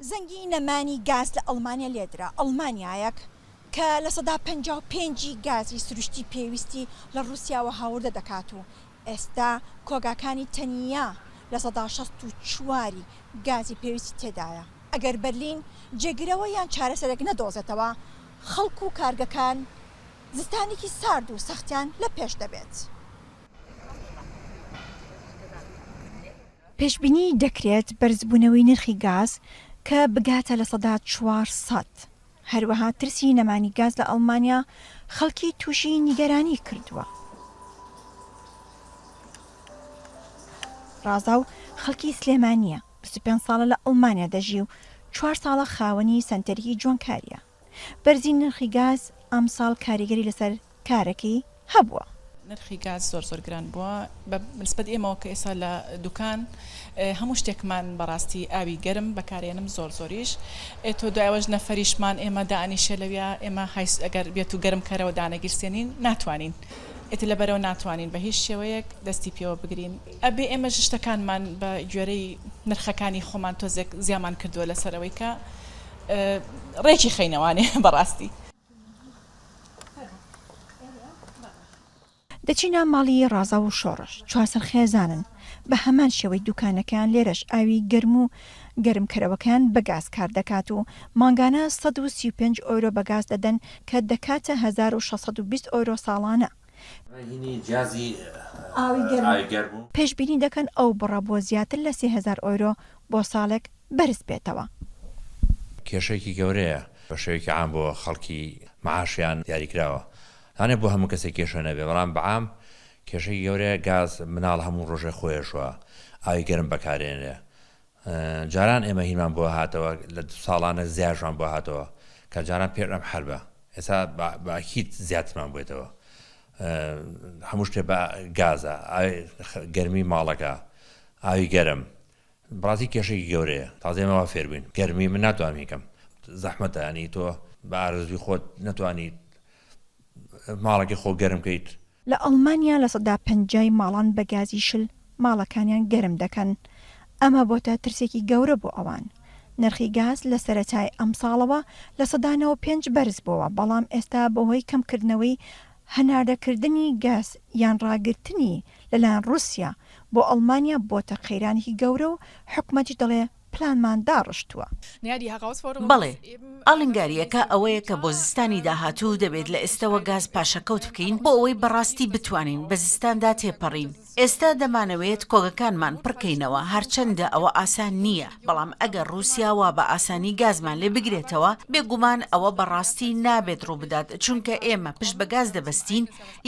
زەنگی نەمانی گاز لە ئەڵمانیا لێدرا، ئەڵمانیایەک کە 55% ی گازی سروشتی پێویستی لە ڕووسیاوە هاوردە دەکات و ئێستا کۆگاکانی تەنیا 64% ی گازی پێویستی تێدایە. ئەگەر بەرلین جێگرەوە یان چارەسەرێک نەدۆزێتەوە، خەڵک و کارگەکان زستانێکی سارد و سەختیان لە پێش دەبێت. پێشبینی دەکرێت بەرزبوونەوەی نرخی گاز کە بگاتە 400%. هەروەها ترسی نەمانی گاز لە ئەڵمانیا خەڵکی تووشی نیگەرانی کردووە. ڕازاو خەڵکی سلێمانییە، 25 ساڵە لە ئەڵمانیا دەژی و چوار ساڵە خاوەنی سەنتەرێکی جوانکارییە. بەرزی نرخی گاز ئەمساڵ کاریگەری لەسەر کارەکەی هەبووە. نرخی گاز زۆر زۆر گران بووە بە نسبەت ئێمەوە کە ئێستا لە دوکان هەموو شتێکمان بەڕاستی ئاوی گەرم بەکارێنم زۆر زۆریش ئێ تۆ دوای ئەوەش نەفەریشمان ئێمە دانیشێ لەویا ئێمە هایس ئەگەر بێت و گەرم کەرەوە دانەگیرسێنین ناتوانین ئیتر لەبەرەوە ناتوانین بە هیچ شێوەیەک دەستی پێوە بگرین ئەبێ ئێمەش شتەکانمان بە گوێرەی نرخەکانی خۆمان تۆزێک زیامان کردووە لەسەر ئەوەی کە ڕێکی خەینەوانێ بەڕاستی. دەچینە ماڵی ڕازاو و شۆڕش، چوارسەر خێزانن، بە هەمان شێوەی دوکانەکەیان لێرەش ئاوی گەرم و گەرمکەرەوەکەیان بە گاز کار دەکات و مانگانە 135 ئۆرۆ بە گاز دەدەن کە دەکاتە 1620 ئۆرۆ ساڵانە. پێشبینی دەکەن ئەو بڕە بۆ زیاتر لە 3000 ئۆرۆ بۆ ساڵێک بەرز بێتەوە. کێشەیەکی گەورەیە بە شێوەیەکی عام بۆ خەڵکی معاشیان دیاریکراوە لەوانەیە بۆ هەموو کەسێک کێشە نەبێ بەڵام بە عام کێشەیەکی گەورەیە گاز مناڵ هەموو ڕۆژێ خۆیەشوە ئاوی گەرم بەکارێنرێ جاران ئێمە هینمان بۆ هاتەوە لە دو ساڵانە زیاژمان بۆ هاتەوە کە جاران پێش ئەم حەربە ئێستا بە ئەکید زیاترمان بێتەوە هەموو شتێ بە گازە گەرمی ماڵەکە ئاوی گەرم بەڕاستی کێشەیەکی گەورەیە تازە ئێمە وا فێر بووین گەرمی من ناتوانم هیکەم زەحمەتە ینی تۆ بە ئارەزوی خۆت نەتوانیت ماڵەکەی خۆ گەرم کەیت. لە ئەڵمانیا 50% ی ماڵان بە گازی شل ماڵەکانیان گەرم دەکەن، ئەمە بۆتە ترسێکی گەورە بۆ ئەوان. نرخی گاز لە سەرەتای ئەمساڵەوە 95% بەرزبووەوە، بەڵام ئێستا بەهۆی کەمکردنەوەی هەناردەکردنی گاز یان ڕاگرتنی لەلایەن ڕووسیا بۆ ئەڵمانیا بۆتە قەیرانێکی گەورە و حکومەتیش دەڵێ پلانمان داڕشتووە. بەڵێ، ئاڵنگارییەکە ئەوەیە کە بۆ زستانی داهاتوو دەبێت لە ئێستەوە گاز پاشەکەوت بکەین بۆ ئەوەی بەڕاستی بتوانین بە زستاندا تێپەڕین. ئێستا دەمانەوێت کۆگەکانمان پڕکەینەوە، هەرچەندە ئەوە ئاسان نییە، بەڵام ئەگەر ڕووسیا وا بە ئاسانی گازمان لێ بگرێتەوە، بێگومان ئەوە بە ڕاستی نابێت ڕووبدات، چونکە ئێمە پشت بە گاز دەبەستین،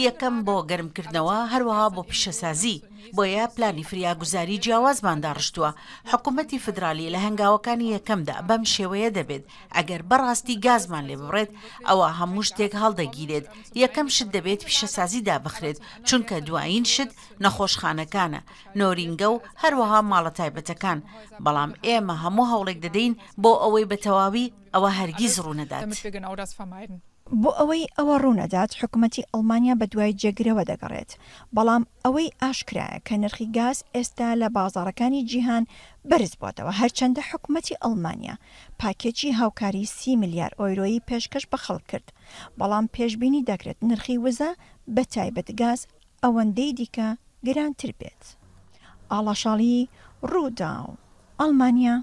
یەکەم بۆ گەرمکردنەوە، هەروەها بۆ پیشەسازی. بۆیە پلانی فریاگوزاری جیاوازمان داڕشتووە. حکومەتی فیدرالی لە هەنگاوەکانی یەکەمدا بەم شێوەیە دەبێت، ئەگەر بەڕاستی گازمان لێ ببڕێت، ئەوا هەموو شتێک هەڵدەگیرێت. یەکەم شت دەبێت پیشەسازی دابخرێت، چونکە دوایین شت نەخۆشخانەکانە، نۆرینگە و هەروەها ماڵە تایبەتەکان. بەڵام ئێمە هەموو هەوڵێک دەدەین بۆ ئەوەی بە تەواوی ئەوە هەرگیز ڕوونەدات. بۆ ئەوەی ئەوە ڕوونەدات حکومەتی ئەڵمانیا بەدوای جێگرەوە دەگەڕێت، بەڵام ئەوەی ئاشکرایە کە نرخی گاز ئێستا لە بازاڕەکانی جیهان بەرزبۆتەوە، هەرچەندە حکومەتی ئەڵمانیا پاکێجی هاوکاری سی ملیار ئۆیرۆیی پێشکەش بە خەڵک کرد، بەڵام پێشبینی دەکرێت نرخی وزە بەتایبەت گاز ئەوەندەی دیکە گرانتر بێت. ئاڵا شاڵی، رووداو، ئەڵمانیا.